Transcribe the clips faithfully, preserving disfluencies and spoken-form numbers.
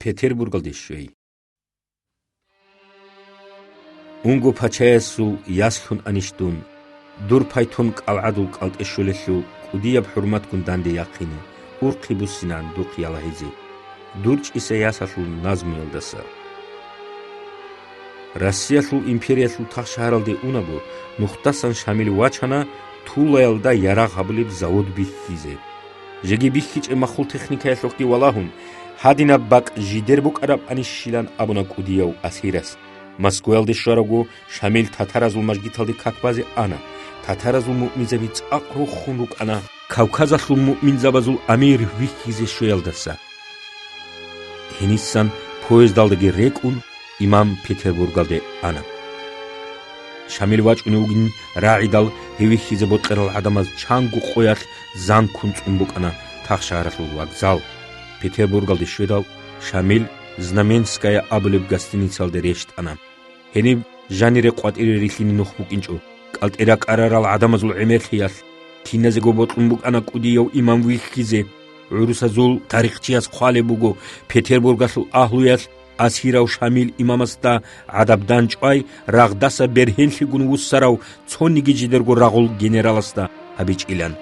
Петербургалде щвей. Унго пачаясул яслъун анищ дун, дур пайтон кӀалгӀадул кӀалтӀе щолелъул кӀудияб хӀурматгун данде яхъине, урхъи буссинан духъ ялагьизе, дур чӀиса ясалъул назмуялдаса. Россиялъул империялъул тахшагьаралде унаго, нухдасан Шамил вачана Тулаялда ярагъ гьабулеб завод бихьизе. Жеги бихьичӀеб махул техникаялъухъги валагьун, гьадинаб бакӀ жидер букӀараб анищилан абуна кӀудияв асирас. Москваялде щваравго, Шамил татаразул мажгиталде как базе ана. Татаразул муъминзаби цӀакъ руххун рукӀана Кавказалъул муъминзабазул амир вихьизе щвеялдаса. Гьенисан поездалдаги рекӀун, имам Петербургалде ана. Шамил вачӀунев вугин рагӀидал, гьев вихьизе бокьарал гӀадамаз чанго къоялъ занкун цӀун букӀана тахшагьаралъул вокзал. Петербургалде щведал, Шамил Знаменская абулеб гостиницалде рещтӀана. Гьениб жанире къватӀире рилълъине нух букӀинчӀо, кӀалтӀе ракӀарарал гӀадамазул гӀемерлъиялъ. Киназего бокьун букӀана кӀудияв имам вихьизе. ГӀурусазул тарихчияс хъвалеб буго, Петербургалъул агьлуялъ асирав Шамил имамасда гӀадаб дандчӀвай рагъдаса бергьенлъигун вуссарав цониги жидерго рагъул генераласда гьабичӀилан.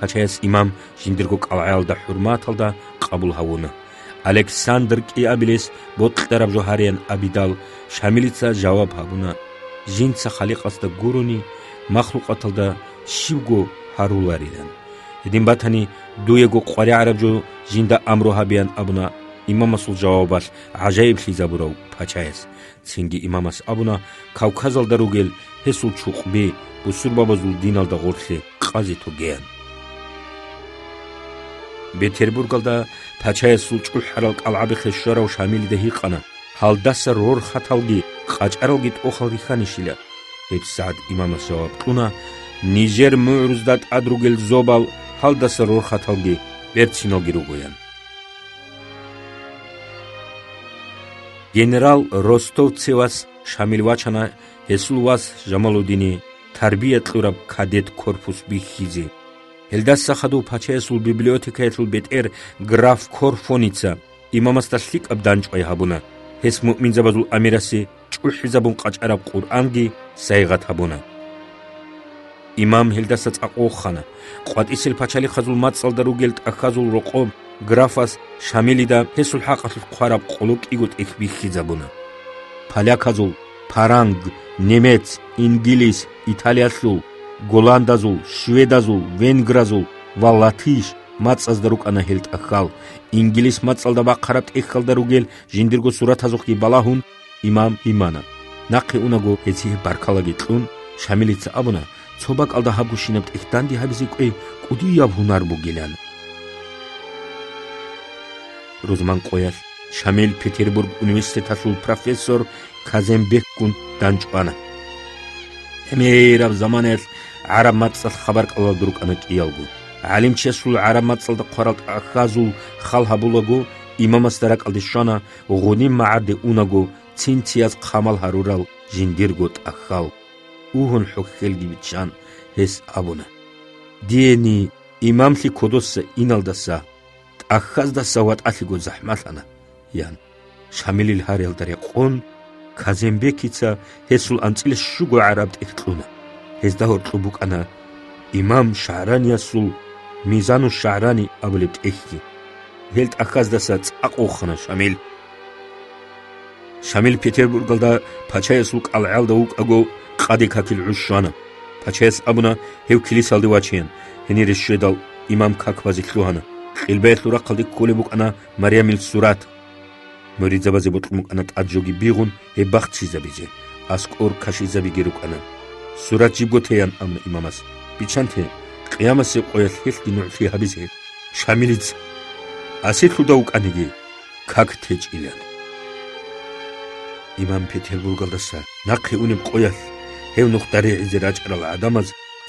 Пачаяс имам жиндирго кӀалгӀаялда хӀурматалда къабул гьавуна. Александр кӀиабилес бокьараб жо гьареян абидал, Шамилица жаваб гьабуна: «Жинца Халикъасда гурони, махлукъаталда щибго гьаруларилан. Гьедин батани, дуего къваригӀараб жо жинда амру гьабеян», — абуна имамасул жавабалъ гӀажаиблъизабурав пачаяс. Цинги имамас абуна, Кавказалда ругел гьесул чукъби бусурбабазул диналда гъорлъе къазе тогеян. Петербургалда пачаясул чӀухӀарал кӀалгӀабихъе щварав Шамилида гьикъана, гьалдаса рорхаталги къачӀаралги тӀохал рихьанищила. ГьебсагӀат имамас жаваб кьуна, нижер мугӀрузда тӀад ругел зобал гьалдаса рорхаталги берциналги ругоян. Генерал Ростовцевас Шамил вачана гьесул вас Жамалудине тарбия кьураб кадет корпус бихьизе. Гьелдаса хадув пачаясул библиотекаялъул бетӀер граф Корфоница имамасда лъикӀаб дандчӀвай гьабуна, гьес муъминзабазул амирасе чӀухӀизабун къачӀараб Къуръанги сайигъат гьабуна. Имам гьелдаса цӀакъ вохана. КъватӀисел пачалихъазул мацӀалда ругел тӀахьазул рокъоб графас Шамилида гьесул хӀакъалъулъ хъвараб къоло кӀиго тӀехь бихьизабуна. Поляказул, паранг, немец, ингилис, италиялъул, голландазул, шведазул, венгразул ва латыш мацӀазда рукӀана гьел тӀахьал. Ингилис мацӀалда бахъараб тӀехьалда ругел жиндирго суратазухъги балагьун, имам имана. Нахъе унаго гьесие баркалаги кьун, Шамилица абуна, цо бакӀалда гьабгощинаб тӀехь данде гьабизе кӀвей кӀудияб гьунар бугилан. Рузман къоялъ Шамил Петербург университеталъул профессор Казембекгун дандчӀвана. Гьемераб заманаялъ гӀараб мацӀалъ хабар кьалалда рукӀана кӀиялго. ГӀалимчиясул гӀараб мацӀалда хъварал тӀахьазул хал гьабулаго, имамасда ракӀалде щвана, гъуниб магӀарде унаго, цин-цияз хъамал гьарурал жиндирго тӀахьал. Угьун хӀухьелги биччан, гьес абуна: «Диени имамлъи кодоса иналдаса тӀахьаздаса ватӀалъиго захӀмалъана», — ян. Шамилил гьариялда рекъон, Казембекица гьесул анцӀила щуго гӀараб тӀехь кьуна. Гьезда гьоркьоб букӀана имам ШагӀраниясул Мизану ШагӀрани абулеб тӀехьги. Гьел тӀахьаздаса цӀакъ вохана Шамил. Шамил Петербургалда пачаясул кӀалгӀалда вукӀаго, къаде какил гӀуж щвана. Пачаяс абуна гьев килисалде вачеян. Гьенире щведал, имам как базе лъугьана. Къилбаялъул рахъалде кколеб букӀана Марямил сурат. Муридзабазе бокьун букӀана тӀад жоги бигъун гьеб бахчизабизе, аскӀор кашизабиги рукӀана. Сурат жибго теян абуна имамас. Биччанте, къиямасеб къоялъ гьелъги нугӀлъи гьабизе. Шамилица асирлъуда вукӀаниги, как течӀилан. Имам Петербургалдаса нахъе унеб къоялъ гьев нухда регӀизе рачӀарал гӀадамаз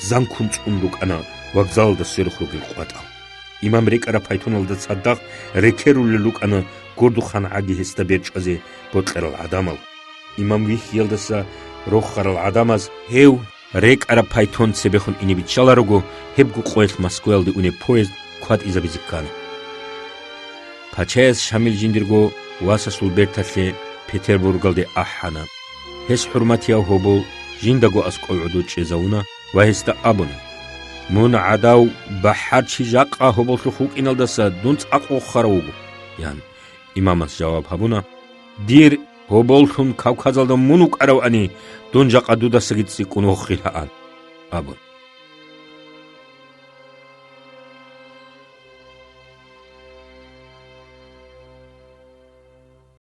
занкун цӀун рукӀана вокзалалда сверухъ ругел къватӀал. Имам рекӀараб пайтоналда цадахъ рекерулел рукӀана гурдухъан гӀаги гьесда берчӀвазе бокьарал гӀадамал. Имам вихьиялдаса рохарал гӀадамаз гьев рекӀараб пайтон цебехун ине биччаларого, гьебго къоялъ Москваялде унеб поезд кватӀизабизе ккана. Пачаяс Шамил жиндирго васасул берталъе Петербургалде ахӀана. Гьес хӀурматияв гьобол жиндаго аскӀов гӀодов чӀезавуна ва гьесда абуна: «Мун гӀадав бахӀарчи жакъа гьоболлъухъ вукӀиналдаса дун цӀакъ вохарав вуго», – ян. Имамас жаваб гьабуна: «Дир гьоболлъун Кавказалда мун вукӀаравани, дун жакъа дудасаги цӀикӀкӀун воххилаан», – абун.